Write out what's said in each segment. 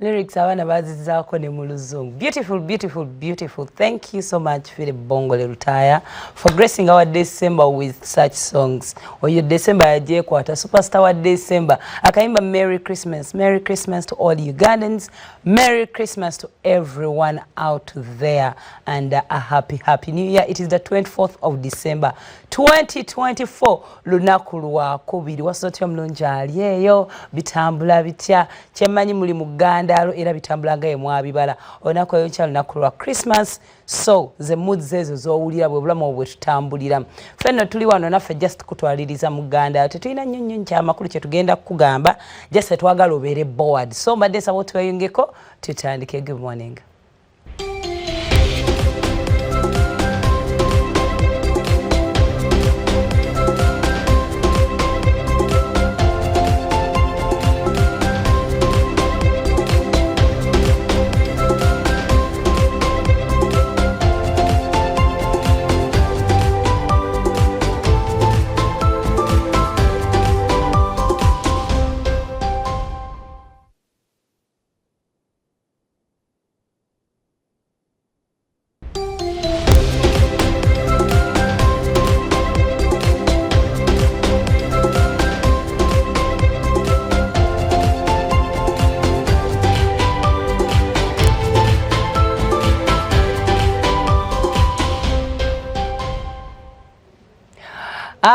Lyrics abaana bazizaako ne mu Luzungu. Beautiful, beautiful, beautiful. Thank you so much, Philip Bongole Lutaaya, for gracing our December with such songs. Oyo December yajekwata, superstar wa December. Akaimba Merry Christmas. Merry Christmas to all Ugandans. Merry Christmas to everyone out there. And a happy, happy New Year. It is the 24th of December 2024. Lunaku lwa kubiri. Wasotya mulungi ali eyo, bitambula bitya. Kyemmanyi muli mu Uganda era bitambula nga mwabibala. Olunaku olw'enkya lunaku lwa Christmas. So ze moods ezo z'owulira bwe bulamu bwe tutambulira. Ffe nno tuli wano naffe just kutwaliriza mu Uganda. Tetulina nnyo nnyo kyamakulu kye tugenda kukugamba, just tetwagala obeere bored. So mbadde nsaba otweyungeko tutandike. Good morning.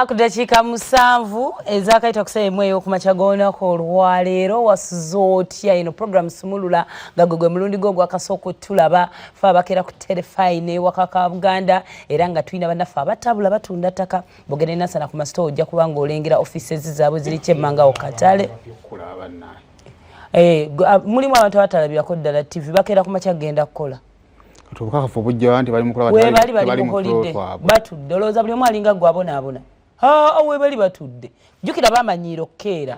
Ku dakiika 7 ezakayita ku 1 ey'okumakya g'olunaku olwaleero, wasuze otya? Eno program Sumulula nga gwe gwe mulundi gwo gwakasooka otulaba, fe abakeera ku Terefayina ewaka ka Buganda, era nga tulina bannaffe abatabula batunda ttaka. Bw'ogenda e Nansana ku masitoowa ojja kuba ng'olengera offices zaabwe ziri kyemmangawo katale. Mulimu abantu abatalabirako ddala TV, bakeera ku makya genda kukola. Obukakafu bujja nti bali mu kulaba. Webali bali mu holiday, batudde. Olowooza buli omu alinga gwe abonaabona? Webali batudde, jjukira bamanyiira okukeera.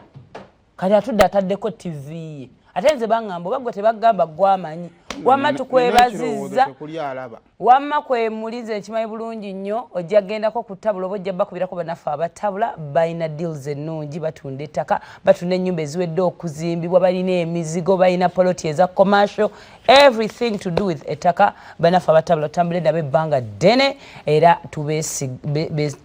Kati atudde ataddeko TV ye. Ate nze baŋŋamba oba gwe tebagamba gwamanyi. Wamma tukwebazizza, wamma kwemulize ekimanyi bulungi nnyo. Ojja gendako ku tabula oba ojja bakubirako bannaffe abatabula, balina deals ennungi, batunda ettaka, batunda ennyumba eziwedde okuzimbibwa, balina emizigo, balina poloti eza commercial, everything to do with ettaka. Bannaffe abatabula tutambule nabo ebbanga ddene, era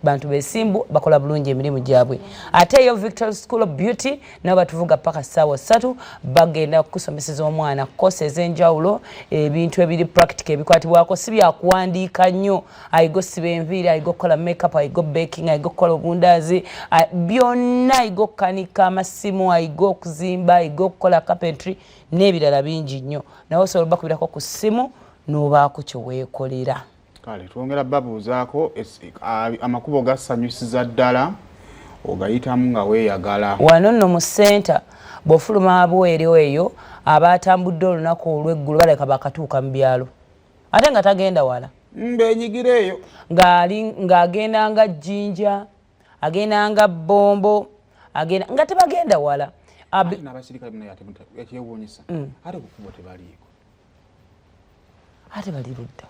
bantu besimbu, bakola bulungi emirimu gyabwe. Ate eyo Victor School of Beauty nabo batuvuga paka ssaawa 3. Bagenda kukusomeseza omwana course ez'enjawulo, ebintu ebiri practical ebikwatibwako, si byakuwandiika nnyo. Ayiga osiba enviiri, ayiga okukola makeup, ayiga baking, ayiga okukola obundaazi, byonna, ayiga okukanika amasimu, ayiga okuzimba, ayiga okukola carpentry n'ebirala bingi nnyo. Nawe osobola obakubirako ku ssimu n'obaako kye weekolera. Kale twongera babuuzaako, amakubo gasanyusiza ddala, ogayitamu nga weeyagala. Wano nno mu center bw'ofuluma abweru eyo, abatambudde olunaku olw'eggulo balabika bakatuuka mu byalo, ate nga tagenda wala. Mbenyigira eyo. Ng'agenda nga Jjinja, agenda nga Bombo, agenda nga tebagenda wala. N'abasirikale munaye ate ekyewuunyisa, ate ku kkubo tebaliiko. Ate bali ludda?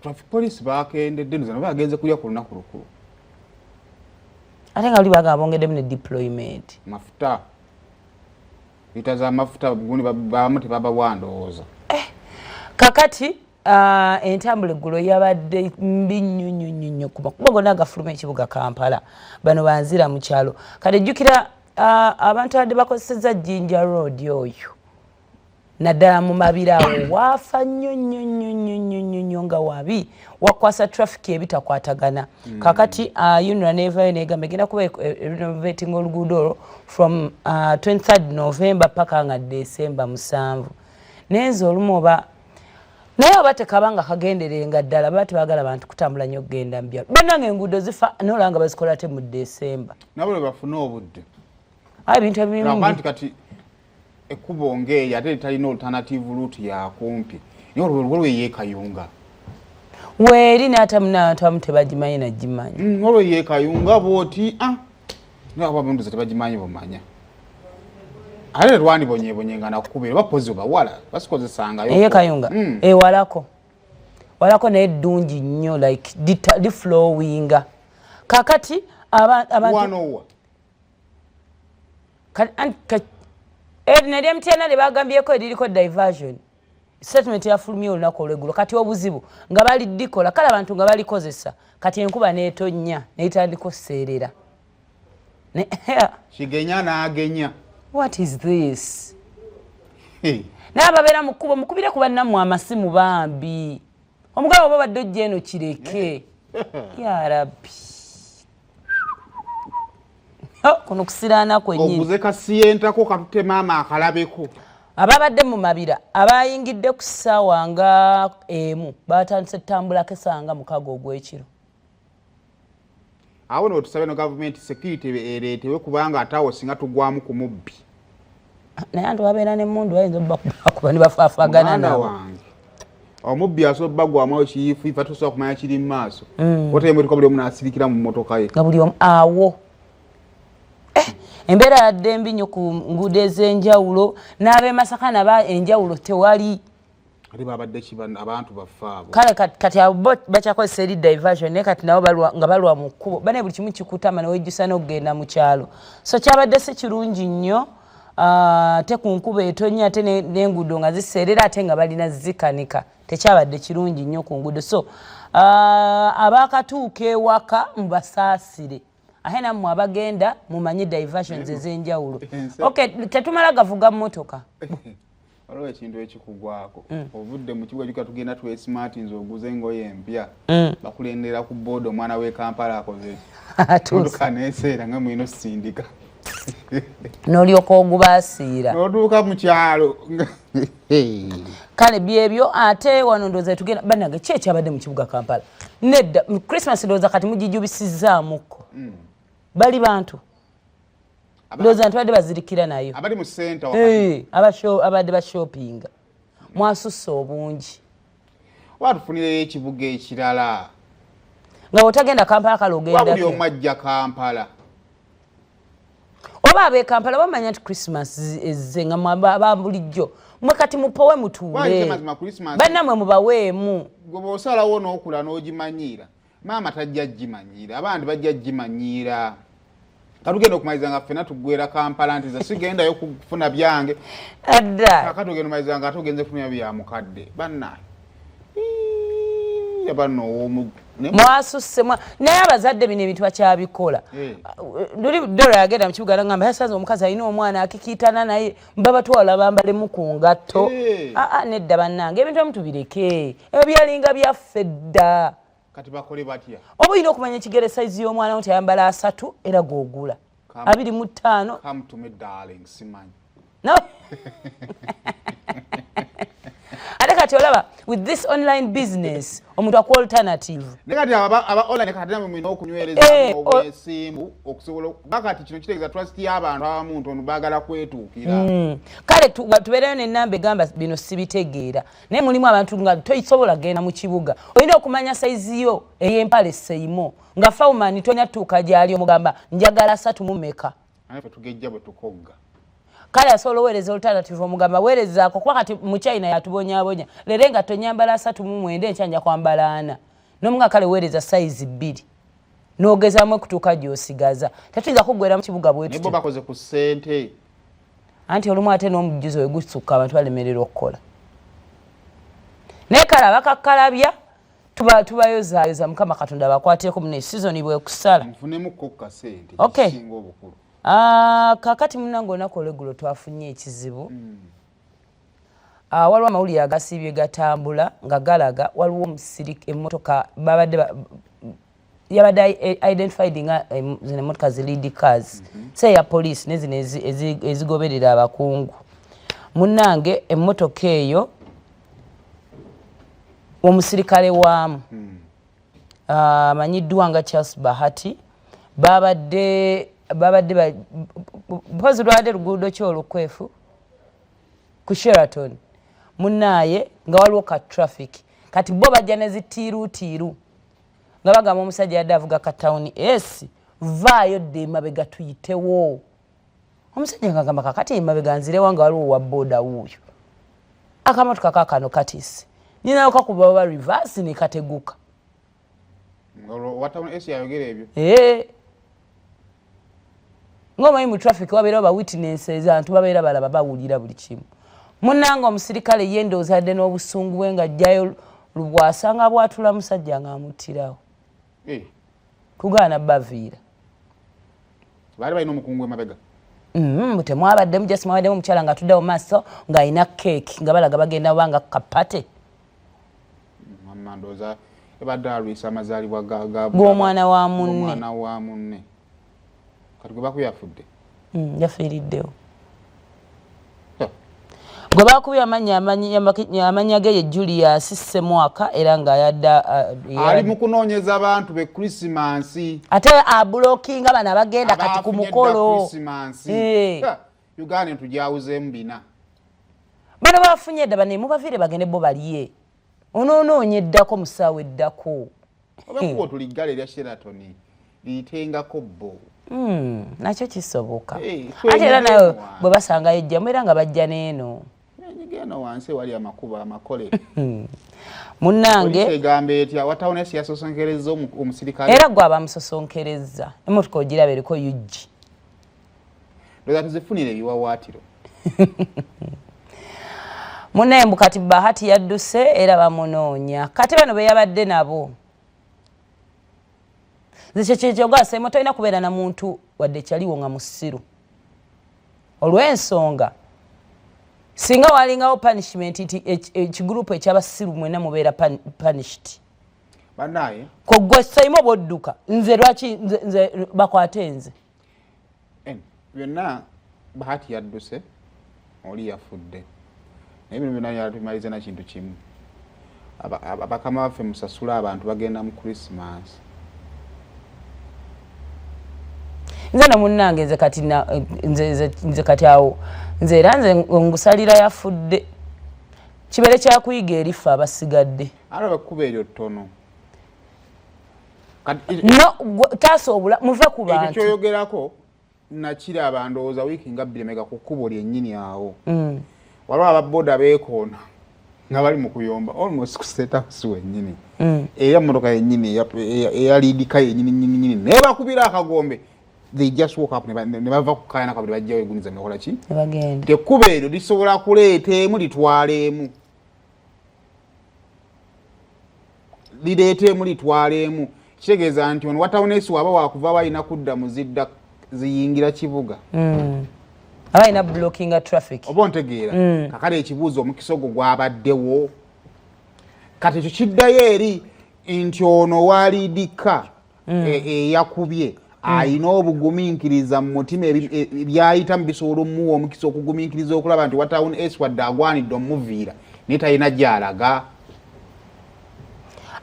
Traffic police bakendedde nno, nabo bagenze kulya ku lunaku lukulu. Ate nga bali bagamba bongeddemu ne deployment. Mafuta, lita z'amafuta gundi bamu tebabawa ndowooza. Kakati entambula eggulo yabadde mbi nnyo nnyo nnyo nnyo ku makubo gonna agafuluma ekibuga Kampala. Bano banzira mu kyalo. Kati jjukira abantu abadde bakozeseza Jinja Road oyo, naddala mu Mabira awo waafa nnyo nnyo nnyo nnyo nnyo nnyo nnyo, nga wabi wakwasa traffic ebitakwatagana. Kakati UNRA nevayo negamba egenda kuba renovating oluguudo olwo from 23 November paka nga December 7. Naye nze olumu oba naye oba tekaba nga kagenderenga ddala, baba tebagala bantu kutambula nnyo okugenda mu byalo. Bannange, enguudo zifa nolaba nga bazikola te mu December. Nabo lwe bafune obudde. Aye ebintu ebimu Lwakuba nti kati ekkubo ng'eyo ate litalina alternative route yakumpi, naye olwo olwo yeekayunga. Weeri n'ate munabantu abamu tebagimanyi nagimanyi. Olwo yeekayunga bwoti, ah, naye akuba bunduza tebagimanyi bumanya, ate tetwandibonyebonye nga nakukubira oba pozi bawala basikozesangayo. Eyekayunga ewalako walako, naye ddungi nnyo, like liflowinga. Kakati abantu wanowa. Erina MTN lye bagambyeko eririko diversion statement yafulumye olunaku olweggulo. Kati obuzibu nga balidikola, kale abantu nga balikozesa, kati enkuba n'etonnya n'etandika oseerera. Kigenya n'agenya. What is this? Naye ababeera mu kkubo, mukubire ku bannammwe amasimu bambi. Omugabo oba badde ojja eno kireke. Ya Rabbi, kuno kusiraana kwennyini. Oguze kasiyentako katute maama akalabeko. Ababadde mu Mabira abayingidde ku ssaawa nga 1 batandise tutambulako essaawa nga 6 ogw'ekiro. Awo no tusabe no gavumenti security ereetewe, kubanga ate awo singa tugwamu ku mubbi. Naye anti babeera n'emmundu, bayinza obbakuba ne bafaafagana nabo. Wange, omubbi asobola bagwamu kiyifuifa, tosobola kumanya kiri mu maaso. Otera emotoka, buli omu n'asirikira mu mmotoka ye. Nga buli omu awo. Embeera yadde mbi nnyo ku nguudo ez'enjawulo, n'ab'e Masaka naba enjawulo tewali. Ate babadde ki abantu baffe abo? Kale kati abo bo bakyakozesa eri diversion, naye kati nabo nga balwa mu kkubo. Bane buli kimu kikutama, newejjusa n'okugenda mu kyalo, so kyabadde si kirungi nnyo. Ate ku nkuba etonnya, ate n'enguudo nga ziseerera, ate nga balina zikanika, tekyabadde kirungi nnyo ku nguudo. So abakatuuka ewaka mubasaasire, ate nammwe abagenda mumanye diversions ez'enjawulo. Okay, tetumala gavuga mmotoka. Waliwo ekintu ekikugwako. Ovudde mu kibuga kika, tugenda twesimaati, nze oguze engoye empya, bakulendera ku booda, omwana w'e Kampala akoze motoka neseera nga mulina osindika. N'olyoka ogubaasiira. N'otuuka mu kyalo. Kale byebyo. Ate wano ndowooza tugenda, bannange, ki ekyabadde mu kibuga Kampala? Nedda, Christmas ndowooza kati mugijubisizzaamuko. Bali bantu ndowooza nti badde bazirikira nayo. Abali mu center. Abadde bashopinga mwasusse obungi. Watufunireyo ekibuga ekirala. Nga bwotagenda Kampala, kale buli ogendako. Omu ajja Kampala. Oba ab'e Kampala bamanya nti Christmas ezze, nga mwe aba bulijjo mwe kati mupowe. Wayise Mutuule. Mazima Christmas Bannammwe mubaweemu. Gwe bw'osalawo n'okula n'ogimanyiira, maama tajja gimanyiira, abandi bajja gimanyiira. Katugenda okumaliza nga ffena tuggwera Kampala nti ze sigendayo kufuna byange. Adda. Kakati ogenda omaliza nga ate ogenze kufuna bya mukadde bannaye abanno ow'omu Mwasusse naye abazadde bino ebintu bakyabikola. Luli Dora yagenda mu kibuga nagamba yasanze omukazi alina omwana akikiitana, naye babatwala bambalemu ku ngatto. Aa, nedda bannange, ebintu ebimu tubireke, ebyo byalinga byaffe dda. Kati bakole batya? Oba olina okumanya ekigere, sayizi y'omwana wo, nti ayambala 30, era gwogula 25. Come to me darling, simanyi. No. Ate kati olaba with this online business omuntu akuwa alternative. Naye kati aba online, kati namwe mulina okunywereza obwesimbu okusobola bakati kino kitegeeza trust y'abantu abamu nti ono baagala kwetuukira. Kale tubeereyo n'ennamba egamba bino sibitegeera, naye mulimu abantu nga tosobola genda mu kibuga, olina okumanya sayizi yo ey'empale seimo nga fawumani tolina tuuka gyali omugamba njagala 30 mu meka. Naye ffe tugejja bwe tukogga. Kale asobola oweereza alternative, omugamba weerezaako, kuba kati mu China yatubonyabonya leero nga tonyambala 39, enkya nja kwambala 40, nomuga kale weereza sayizi 2 n'ogezaamu ekutuuka gy'osigaza. Tetuyinza kuggwera mu kibuga bwe Naye bo tutyo. bakoze ku ssente. Anti olumu ate n'omujjuzo we gusukka, abantu balemererwa okukola, naye kale abakakkalabya tubayozaayoza, Mukama Katonda bakwatireko mune sizoni bwekusala. Nfunemuko ku kasente. Kisinga obukulu. Ah, kakati munange, olunaku olweggulo twafunye ekizibu. Ah, waliwo amawulire agasiibye gatambula nga galaga waliwo omusiri emmotoka babadde yabadde identified nga zino emmotoka zi lead cars, se ya police ne zino ezigoberera abakungu. Munnange, emmotoka eyo omusirikale waamu amanyiddwa nga Charles Bahati, babadde mpozi lwabadde luguudo ki olukwefu ku Sheraton, munnaaye, nga waliwo ka traffic. Kati bo bajja ne zitiiruutiiru nga bagamba omusajja yadde avuga ka Town S, vaayo dda emabega tuyitewo. Omusajja nga agamba kakati emabega nzirewa nga waliwo wa booda wuuyo, akamotoka kakano katisi ninayo kakuba oba reverse ne kateguka. Nga olwo owa Town S yayogera ebyo? Ee. Ng'omanyi mu traffic wabeerawo ba witnesses, abantu babeera balaba, bawulira buli kimu. Munnange omusirikale ye ndowooza adde n'obusungu bwe ng'ajjayo lubwasa nga bw'atula musajja ng'amuttirawo. Kugaana baviira. Baali balina omukungu emabega. Temwabaddemu, just mwabaddemu omukyala ng'atuddewo maaso ng'alina keeki nga balaga bagenda banga kapate. Mama, ndowooza ebadde alwisa amazaalibwa g'omwana wa munne. Omwana wa munne. Kati gwe bakubye afudde? Yafiiriddewo. Gwe bakubye amannya ge ye Julius Ssemwaka era ng'ayadda ali mu kunoonyeza abantu be Krisimansi. Ate abulokinga bano abagenda kati ku mukolo. Krisimansi. Uganda tujawuzeemu bina. Bano bafunye edda, bano mubaviire bagende bo balye. Onoonoonya eddako mu ssaawa eddako. Oba ekkubo tuliggale erya Sheraton liyitengako bo. Nakyo kisoboka. Ate era nayo bwe basangayo ejjamu era nga bajja n'eno. Genda wansi wali amakubo amakole. Munnange. Egamba etya watawunesi yasosonkerezza omusirikale. Era gwe abamusosonkerezza. Emmotoka ogiraba eriko UG. Ndowooza tuzifunire ebiwawaatiro. Munnaye mbu kati Bahati yadduse era bamunoonya. Kati bano be yabadde nabo. Nze kyekyo Semo tolina kubeera na muntu wadde kyaliwo nga musiru. Olw'ensonga singa walingawo punishment nti ekigurupu ekyabasiru mwenna mubeera punished. Bannaye. Ko gwe Semo bw'odduka nze lwaki nze bakwate nze. Byonna Bahati yadduse oli yafudde. Naye bino byonna yatumaliza na kintu kimu. Abakama baffe musasula abantu bagenda mu Christmas. Nze no munnange nze kati nze kati awo nze era nze ngusalira yafudde. Kibeere kyakuyiga eri ffe abasigadde. Alaba ekkubo eryo ttono. No, taasa obula muve ku bantu. Ekyo kyoyogerako nakiraba ndowooza wiiki nga 2 emabega ku kkubo lyennyini awo. Waliwo ababoda beekoona nga bali mu kuyomba almost ku State House wennyini. Era mmotoka yennyini eya liidika yennyini nnyini nnyini naye bakubira akagombe. They just woke up ne bava ku kaayana kabwe ne bajjawo egguniza ne bakola ki? Ne bagenda. Ekkubo eryo lisobola kuleeta emu litwala emu. Lireeta emu litwala emu. Kitegeeza nti ono watawunesi waba wakuva balina kudda mu zidda ziyingira kibuga. Aba alina blockinga traffic. Oba ontegeera. Kakale ekibuuzo omukisa ogwo gwabaddewo. Kati ekyo kiddayo eri nti ono waliidika eyakubye alina obugumiikiriza mu mutima ebyayitamu bisobola omuwa omukisa okugumiikiriza okulaba nti watawuni S wadde agwanidde omuviira naye talina gy'alaga.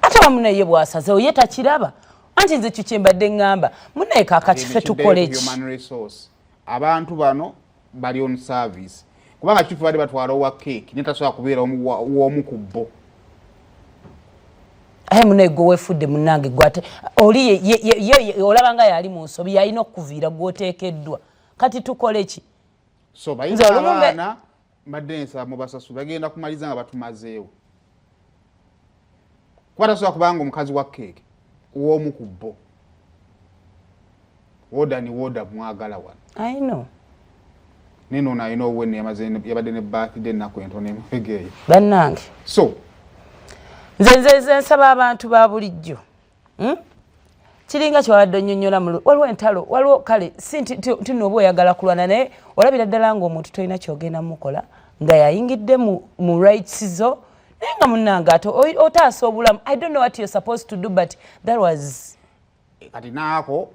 Ate wamu naye bw'asazeewo ye takiraba. Anti nze kyo kye mbadde ŋŋamba munnaye kaakati ffe tukole ki? Human resource. Abantu bano bali on service. Kubanga kituufu badde batwala owa keeki naye tasobola kubeera w'omu ku bo. Aye munnaye gwe weefudde munnange gwe ate oli ye olaba nga yali mu nsobi yalina okuviira gw'oteekeddwa. Kati tukole ki? So bayina abaana mbadde nsaba mubasasule bagenda kumaliza nga batumazeewo. Kuba tasobola kubanga omukazi wa keeki w'omu ku bo. Woda ni woda mwagala wano. I know. Neno na ino wene yabadde ne birthday ennaku entono emabega eyo. Bannange. So nze nsaba abantu ba bulijjo. Kiringa kyewabadde onnyonnyola mu waliwo entalo, waliwo kale si nti nno oba oyagala kulwana naye olabira ddala ng'omuntu tolina ky'ogenda mukola nga yayingidde mu rights zo naye nga munnange ate otaasa obulamu. I don't know what you're supposed to do but that was kati naako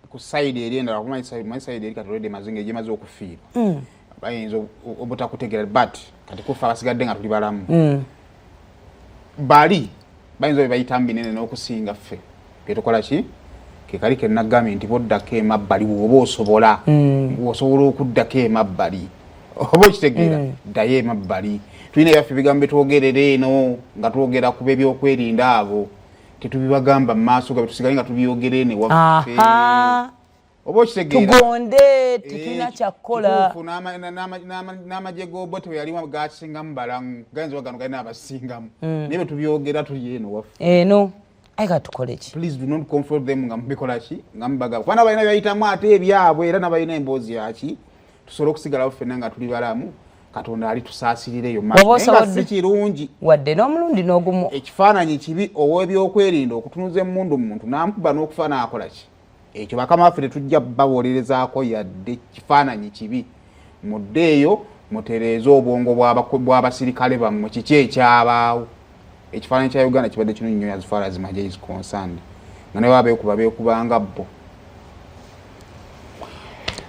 ku side eri endala kumanyi side eri kati already mazinga egyemaze okufiirwa. Bayinza obutakutegeera but kati kufa abasigadde nga tuli balamu. Bali bayinza bye bayitamu binene n'okusinga ffe. Bye tukola ki? Ke kali ke nagambye nti boddako emabbali bw'oba osobola. Bw'osobola okuddako emabbali. Oba okitegeera ddayo emabbali. Tulina ebyaffe ebigambo bye twogerera eno nga twogera ku b'ebyokwerinda abo. Tetubibagamba mu maaso gaabwe tusigale nga tubyogera eno ewaffe. Oba okitegeera. Tugonde tetulina kyakukola. Kituufu n'amagye g'Obote bwe yalimu gakisingamu balamu. Gayinza oba gano galina abasingamu. Naye bwe tubyogera tuli eno waffe. Eno. Aye tukole ki? Please do not confront them nga mubikola ki, nga mubagamba, kuba nabalina byayitamu ate ebyabwe, era nabalina emboozi yaki. Tusobole okusigalawo ffenna nga tuli balamu. Katonda ali tusaasirireyo Oba maaso, naye nga si kirungi. Wadde n'omulundi n'ogumu. Ekifaananyi kibi ow'ebyokwerinda okutunuza emmundu mu muntu n'amukuba n'okufa n'akola ki. Ekyo bakama baffe tetujja bawolerezaako yadde. Kifaananyi kibi. Muddeeyo mutereeze obwongo bw'abasirikale bammwe. Kiki ekyabaawo? Ekifaananyi kya Uganda kibadde kino nnyo as far as maje is concerned, nga naye babeekuba beekubanga bo.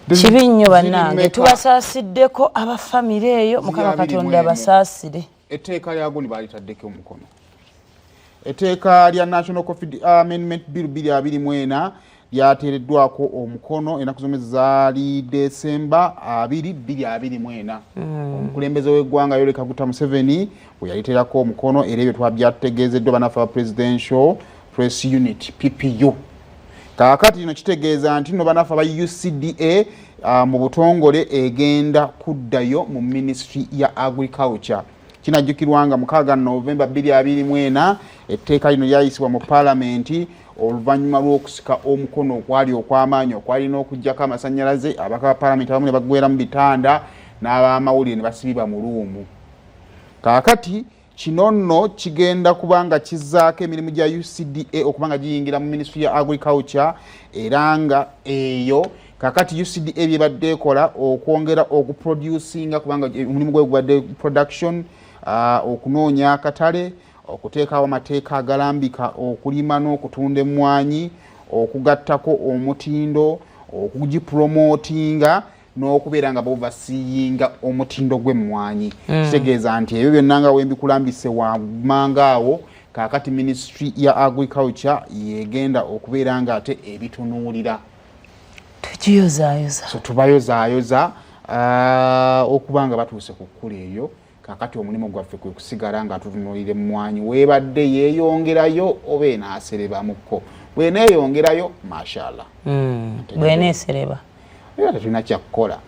Kibi nnyo bannange, tubasaasiddeko abafamire eyo. Mukama Katonda basaasire. Etteeka lya gundi balitaddeko omukono, etteeka lya National Covid Amendment Bill 2024 lyateereddwako omukono ennaku z'omwezi zaali Desemba 2 2024. Omukulembeze w'eggwanga Yoweri Kaguta Museveni bwe yaliteerako omukono, era ebyo twabyategeezeddwa bannaffe aba Presidential Press Unit, PPU. Kaakati kino kitegeeza nti no bannaffe aba UCDA mu butongole egenda kuddayo mu Ministry ya Agriculture. Kinajjukirwa nga 6 Novemba 2024 etteeka lino lyayisibwa mu Paalamenti oluvannyuma lw'okusika omukono okwali okw'amaanyi okwalina okugjako amasannyalaze, ababaka ba Paalamenti abamu ne baggwera mu bitanda n'abamawulire ne basibibwa mu room. Kaakati kino nno kigenda kuba nga kizzaako emirimu gya UCDA okuba nga giyingira mu Ministry ya Agriculture, era nga eyo kakati UCDA byebadde ekola okwongera okuproducinga, kubanga omulimu gwe gubadde production, okunoonya akatale, okuteekawo amateeka agalambika okulima n'okutunda emmwanyi, okugattako omutindo, okugipromotinga n'okubeera nga boverseeinga omutindo gw'emmwanyi. Kitegeeza nti ebyo byonna nga wembikulambise wammanga awo, kaakati Ministry ya Agriculture yegenda okubeera nga ate ebitunuulira. Tukiyozaayoza. So tubayozaayoza okuba nga batuuse ku kkula eyo. Kakati omulimu gwaffe kwe kusigala nga tutunuulira emmwanyi weebadde yeeyongerayo oba enaaserebamuko. Bw'eneeyongerayo, mashallah. Bw'eneesereba. Era tetulina kyakukola.